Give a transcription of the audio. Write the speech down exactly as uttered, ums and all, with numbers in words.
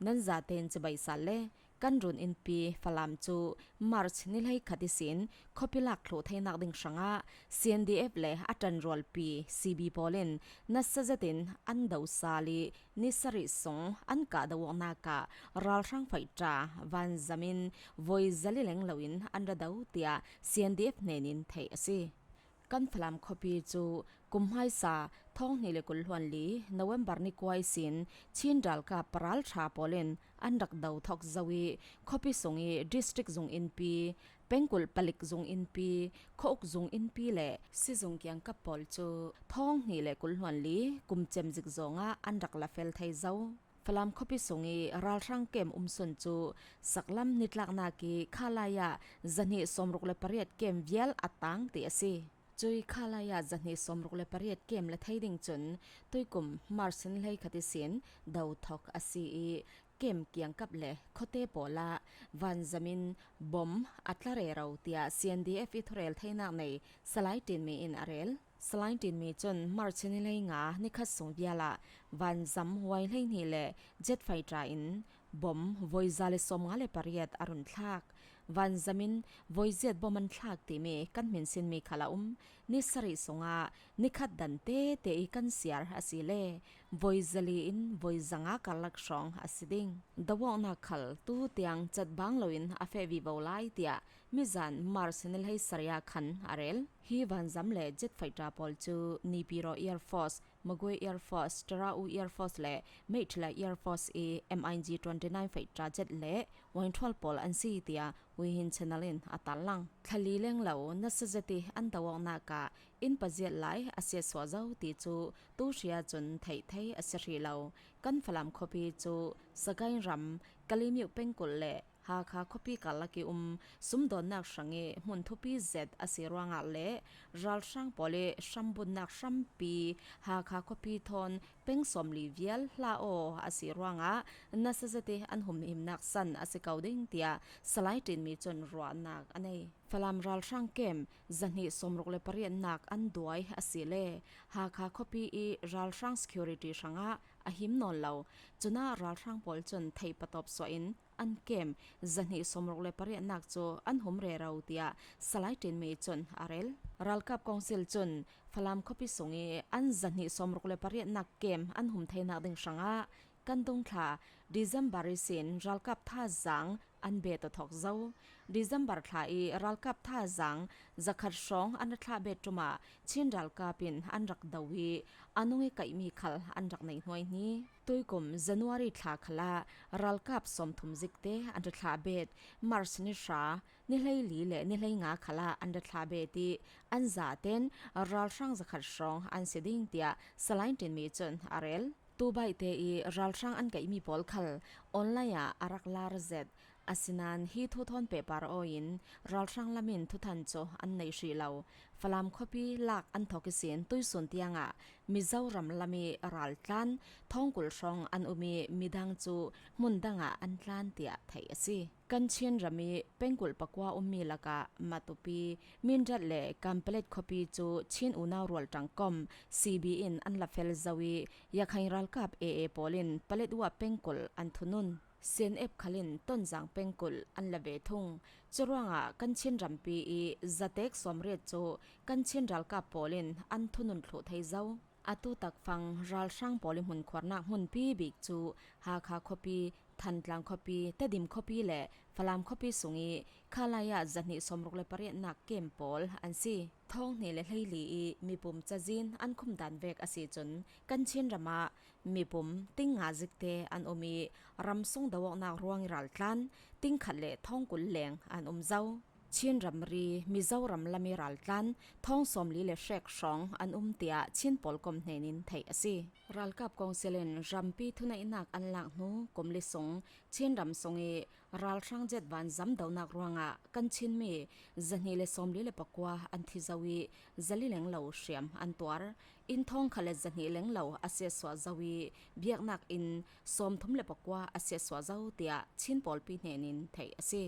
Nan zatein cibai sal le kan run innpi Falam cu March ni hleikhat ihsin khuapi lak thluh theinak ding hrangah C N D F le a ṭanrualpi C B pawl in nasa zetin an do sal i ni sarih sung an kah do awknak ah ralhrang faitra vanzam in voi zali leng loin an ra do, tiah C N D F hnenin theih a si. Kan Falam khuapi cu kum hmaisa thawng hnih le kul hluan li November ni kua ihsin Chin ralkap ralṭha pawl in an rak do thawk zo i khuapi sung i district zung innpi, pengkulh palik zung innpi, khuauk zung innpi le sizung kiangkap pawl cu thawng hnih le kul hluan li kum cem zik zawng ah an rak la fel thei zo. Falam khuapi sung i ralhrang kem umsun cu saklam nitlaknak i khalai ah zahnih sawmruk le pariat kem vial a tang ti a si. Cui khalai ah zahnih sawmruk le pariat kem la thei ding cun tuikum March ni hleikhat ihsin do thawk a si i kem kiangkap le khuate pawl ah vanzam in bom a tla rero, tiah C N D F i thurel theinak nei Salai Ṭinmi in a rel. Salai Ṭinmi cun March ni hleinga nikhat sung vial ah vanzam Y hleihnih le jet fighter in bom voi za le sawmnga le pariat a run thlak. Vanzam in voi ziat bom an thlak timi kan hminsinmi khal a um. Ni sarih sungah nikhat dan tete i kan siar a si le voi zali in voi zanga karlak hrawng a si ding. Do awknak khal tu tiang cat bang loin a feh vivo lai, tiah mizan March ni hleisarih ah khan a rel. Hi vanzam le jet fighter pawl cu Naypyidaw Air Force, Magway Air Force, Tara-U Air Force le Meiktila Air Force i MiG twenty nine fighter jet le Y twelve pawl an si, tiah Wehin Channel in a tarlang. Thla li lenglo nasa zet i an do awknak ah inn paziat lai a siatsuah zo ti cu tu hria cun theih thei a si hrih lo. Kan Falam khuapi cu Sagaing ram, Kalemyo pengkulh le Hakha khuapi karlak i um sumdawnnak hrang i hmun thupi zet a si ruangah le ralhrang pawl i hrambunnak hrampi Hakha khuapi thawn peng sawmli vial hla aw a si ruangah nasa zet i an humhimnak san a si ko ding, tiah Salai Ṭinmi cun ruahnak a nei. Falam ralhrang kem zahnih sawmruk le pariatnak an duai a si le Hakha khuapi i ralhrang security hrangah a him nawn lo. Cunah ralhrang pawl cun theih patawp suah in an kem zahnih sawmruk le pariatnak cu an hum rero, tiah Salai Ṭinmi cun a rel. Ralkap kawngsil cun Falam khuapi sung i an zahnih sawmruk le pariatnak kem an hum theinak ding hrangah kan dungthla December ihsin ralkap thazaang an bet aw thawk zo. December thla i ralkap thazaang zakhat hrawng an ra thlah bet ṭum ah Chin ralkap in an rak do i a nung i kaihmi khal an rak nei hnuaihni. Tuikum January thla khalah ralkap sawmthum zikte an ra thlah bet, March ni hra, ni hleili le ni hleinga khalah an ra thlah bet i an zaten ralhrang zakhat hrawng an si ding, tiah Salai Ṭinmi cun a rel. Tu baihte i ralhrang an kaihmi pawl khal online ah a rak lar zet. Asinain hi thu thawn pehpar aw in ralhrang lam in thuthan cu an nei hrih lo. Falam khuapi lak an thawk ihsin tuisun tiangah Mizoram lam i raltlan thawngkul hrawng an um i midang cu hmun dangah an tlan, tiah theih a si. Kan Chin ram i pengkulh pakua ummi lakah Matupi, Mindat le Kanpetlet khuapi cu Chin unau rualṭang kom C B in an la fel zo i Yakhain ralkap A A pawl in Paletwa pengkulh an thunun. C N F khal in Tonzang pengkulh an la ve thung. Curuangah kan Chin rampi i zatek sawmriat cu kan Chin ralkap pawl in an thunun thluh thei zo. Atu takfang ralhrang pawl i hmunkhuarnak hmunpi bik cu Hakha khuapi, Thantlang khuapi, Tedim khuapi le Falam khuapi sung i khalai ah zahnih sawmruk le pariatnak kem pawl an si. Thawng hnih le hleili i mipum cazin an khumdan vek a si cun kan Chin ram ah mipum ting nga zikte an um i ramsung do awknak ruang i raltlan ting khat le thawng kul leng an um zo. Chin ramri Mizoram lam i raltlan thawng sawmli le hrek hrawng an um, tiah Chin pawl kom hnenin theih a si. Ralkap kawngsil in rampi thuneihnak an lak hnu kum li sung Chin ram sung i ralhrang jet vanzam donak ruangah kan Chinmi zahnih le sawmli le pakua an thi zo i zali lenglo hriam an tuar. Inn thawng khat le zahnih lenglo a siatsuah zo i biaknak inn sawmthum le pakua a siatsuah zo, tiah Chin pawlpi hnenin theih a si.